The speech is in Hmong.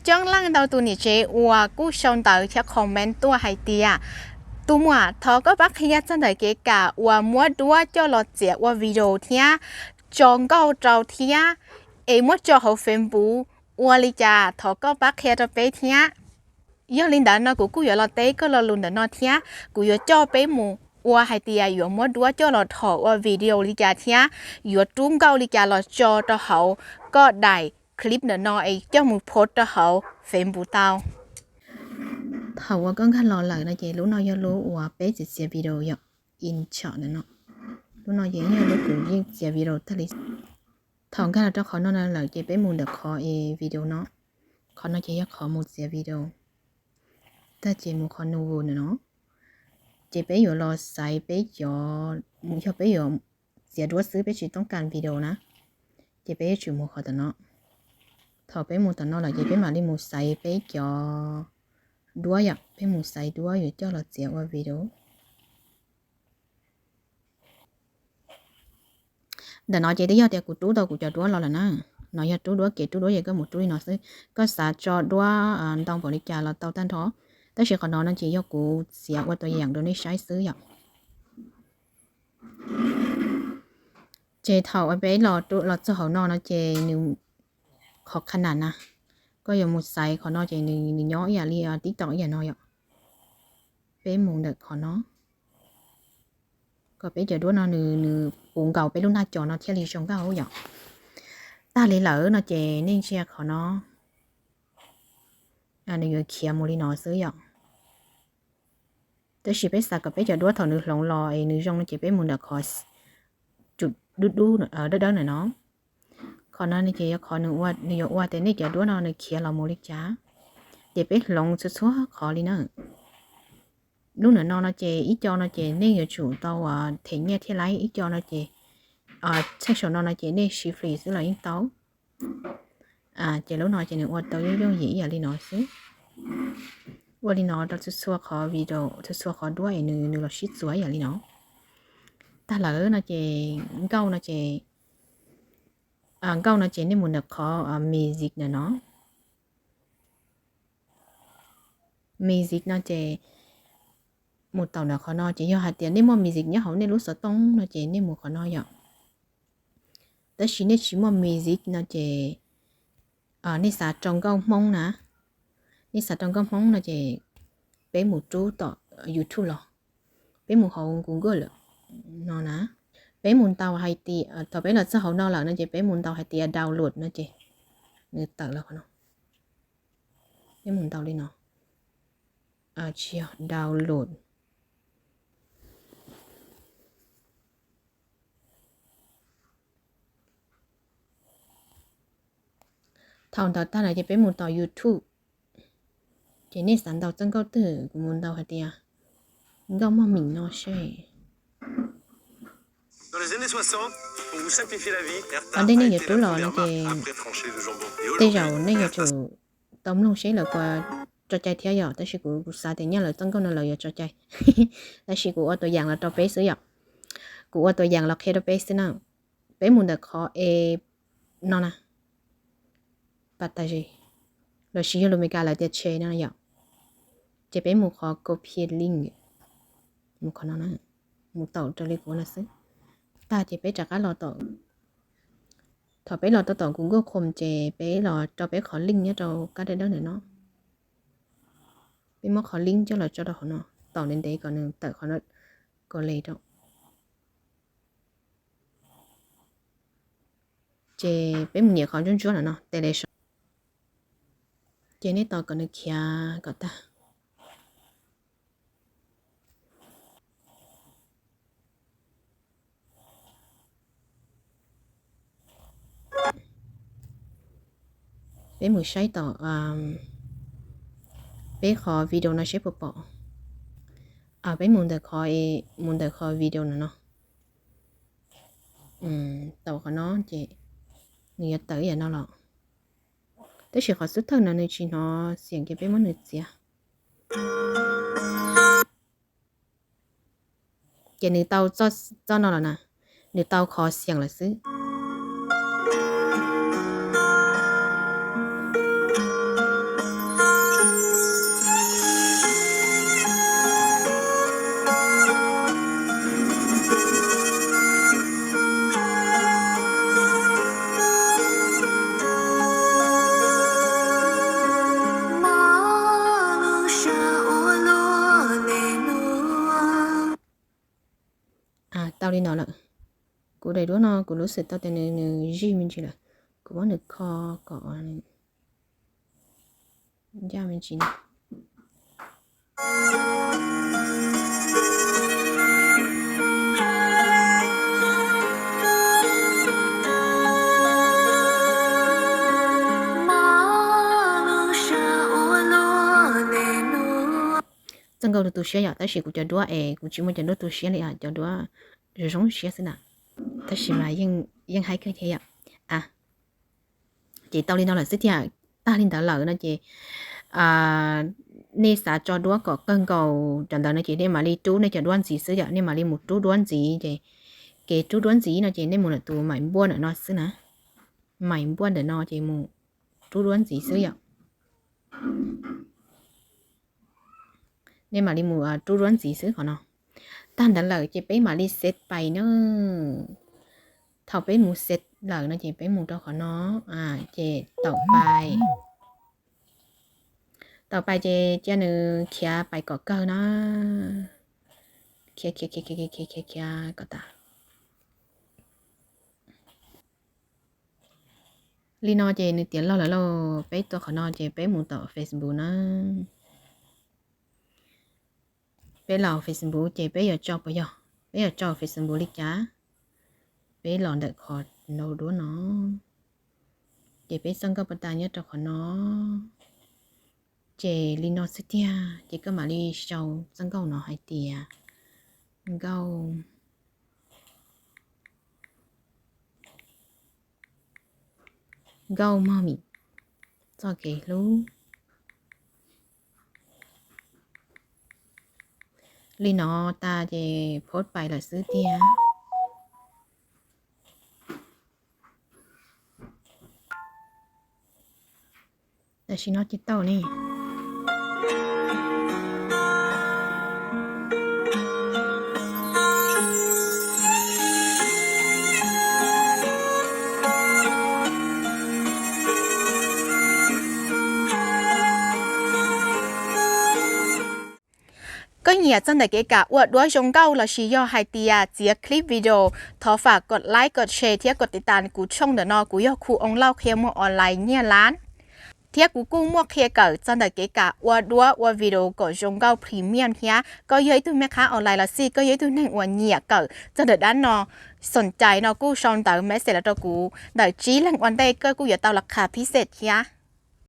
Coob leej ntau tus niam tsev uas kuj sau ntawv thiab comment tuaj hais tias, tus muam, thov koj pab qhia txog ntawm kev kam uas muab duab coj los txiav ua video thiab tso nkauj rau thiab, es muab tso hauv Facebook ua li cas, thov koj pab qhia rau peb thiab. Yog li ntawd no kuv kuj yuav los teb koj lo lus ntawm no thiab, kuv yuav coj peb mus ua hais tias yuav muab duab coj los dhos ua video li cas thiab yuav rub nkauj li cas los tso rau hauv koj daim clip ntawm no es coj mus post rau hauv Facebook tau. Thaum uas koj nkag los lawm no ces lub no yog lub uas peb txiav txiav video yom, intro ntawm no. Lub no ces yog lub kuv yeej txiav video tag li. Thaum nkag los rau qhov no lawm ces peb mus ntawm qhov video no. Qhov no ces yog qhov mus txiav video. Tag ces mus qhov nuevo ntawm no. Ces peb yuav los xaiv peb cov, mus yog peb yuav txiav duab xwb peb tsis toob kas video na, ces peb yuav tsum mus qhov tom no. Thaum peb mus tom no lawm ces peb mam li mus xaiv peb cov duab yom, peb mus xaiv duab yuav coj los txiav ua video. Ntawm no ces twb yog tias kuv rub tau kuv cov duab los lawm na. No yog rub duab, kev rub duab ces koj mus rub li no xwb. Koj xav tso duab ntau npaum li cas los tau tag nrho. Tab sis qhov no no ces yog kuv txiav ua tus yeem rau nej saib xwb yom. Ces thaum uas peb los txog hauv no no ces nws qhov qha nam na, koj yuav mus xaiv qhov no ces nws nyob ib yam li TikTok ib yam no yom. Peb mus ntawm qhov no, kom peb cov duab no nws puv nkaus peb lub naj cos no thiaj li zoo nkauj yom. Tag li lawm no ces nej ntsia qhov no, nws yuav khiav mus li no xwb yom. Tab sis peb xav kom peb cov duab thaum nws hloov los es nws zoo no ces peb mus ntawm qhov tsum dub dub dawb dawb ntawm no. Qhov no ces yog qhov nws yuav ua tias nej cov duab no nws khiav los mus li cas. Ces peb hloov txhua txhua qhov li na. Lub ntawm no no ces ib co no ces nej yuav tsum tau them nyiaj thiab laib, ib co no ces txheej saum no no ces nej siv free xwb los yeej tau. Ces lub no ces nws ua tau yooj yooj yim ib yam li no xwb. Ua li no rau txhua txhua qhov video, txhua txhua qhov duab es nws los sib txuas ib yam li no. Tag lawm no ces nkauj no ces, nkauj no ces nej mus ntawm qhov music ntawm no. Music no ces mus tau ntawm qhov no ces yog hais tias nej muaj music nyob hauv nej lub xov tooj no ces nej mus qhov no yom. Tab sis nej tsis muaj music no ces nej xav rau nkauj Hmoob na, nej xav rau nkauj Hmoob no ces peb mus rub tom YouTube los, peb mus hauv Google no na, peb mus ntaus hais tias, thaum peb los txog hauv no lawm no ces peb mus ntaus hais tias download no ces nws tawm los qhov no. Peb mus ntaus li no, tsis yog download. Thaum ntaus tag lawm ces peb mus tom YouTube. Ces nej xav ntaus txoj nkauj twg, kuv mus ntaus hais tias nkauj mog mim no seb. Ua ntej nej yuav rub los no ces tej zaum nej yuav tsum tau mloog seb lawv puas tso cai thiab yom, tab sis kuv xav tias nyob lawv txoj nkauj no lawv yuav tso cai. Tab sis kuv ua tus yeem los rau peb xwb yom. Kuv ua tus yeem los qhia rau peb xwb na. Peb mus ntawm qhov e no na, partager, los sis yog lus Meskas lawv tias share no yom. Ces peb mus qhov copy link, mus qhov no na, mus taum raws li kuv no xwb. Tag ces peb rov qab los tom, thaum peb los tau tom Google Chrome ces peb los rau peb qhov link nyob rau kab dawb dawb ntawm no. Peb muab qhov link coj los tso rau hauv no, taum ntev ntev kom nws tawm qhov no, kom le rau. Ces peb mus nias qhov ntsuab ntsuab no no, tes le so. Ces nej tos kom nws khiav kom tag. Peb mus saib tom peb qhov video no seb puas pom. Peb mus ntawm qhov, mus ntawm qhov video no no. Taum qhov no ces nws yuav tawm ib yam no los. Tab sis qhov xub thawj no nws tsis hnov xiam ces peb muab nws txiav. Ces nws tau txoj no los na, nws tau qhov xiam lawm xwb. Tau li no lawm. Kuv daim duab no kuv lub xwm tau tias nws nws zij me ntsis lawm. Kuv muab nws kho kom ncaj me ntsis no. Txoj nkauj tu tu siab yom, tab sis kuv cov duab es kuv tsis muaj cov duab tu siab li, cov duab zoo zoo siab xwb na. Tab sis mas yeej haib kawg thiab yom. Ces tau li no lawm xwb tiag. Tag li ntawd lawm no ces nej xav tso duab kom kawg nkaus cov ntawd no ces nej mam li rub nej cov duab ntxiv xwb yom, nej mam li mus rub duab ntxiv ces, kev rub duab ntxiv no ces nej mus ntawm tus maim npuaj ntawm no xwb na. Maim npuaj ntawm no ces mus rub duab ntxiv xwb yom. Nej mam li mus rub duab ntxiv xwb qhov no. Tag ntawd lawm ces peb mam li xev pais na. Thaum peb mus xev lawm no ces peb mus rau qhov no, ces taum pais. Taum pais ces cia nws khiav pais kom kawg na. Khiav khiav khiav khiav khiav khiav khiav kom tas. Li no ces nws tiav log lawm lauj, peb tuaj qhov no ces peb mus tom Facebook na. Peb los Facebook ces peb yuav tso puas yog, peb yuav tso Facebook li cas? Peb los ntawm qhov no duab no, ces peb txoj nkauj puas tas nyob rau qhov no. Ces li no xwb tiag, ces koj mam li sau txoj nkauj no hais tias nkauj, nkauj mog mis txoj kev hlub. Li no tas ces post pais lawm xwb tiag. Tam sim no ces tau ne. Koj nyiam txog ntawm kev kam ua duab zoo nkauj lossis yog hais tias txiav clip video, thov fam kom like, kom share thiab kom tiv tas kuv tshooj ntawm no, kuv yog Khu Oo Lauj qhia muag online nyiaj lab. Thiab kuv kuj muaj qhia kawm txog ntawm kev kam ua duab ua video kom zoo nkauj premium thiab. Koj yog ib tug mej qhab online los xij, koj yog ib tug neeg uas nyiam kawm txog ntawm dab no, xoom cai no kuj sau ntawv message los rau kuv, ntawm tsib leeg ua ntej koj kuj yuav tau las khas phib xej thiab.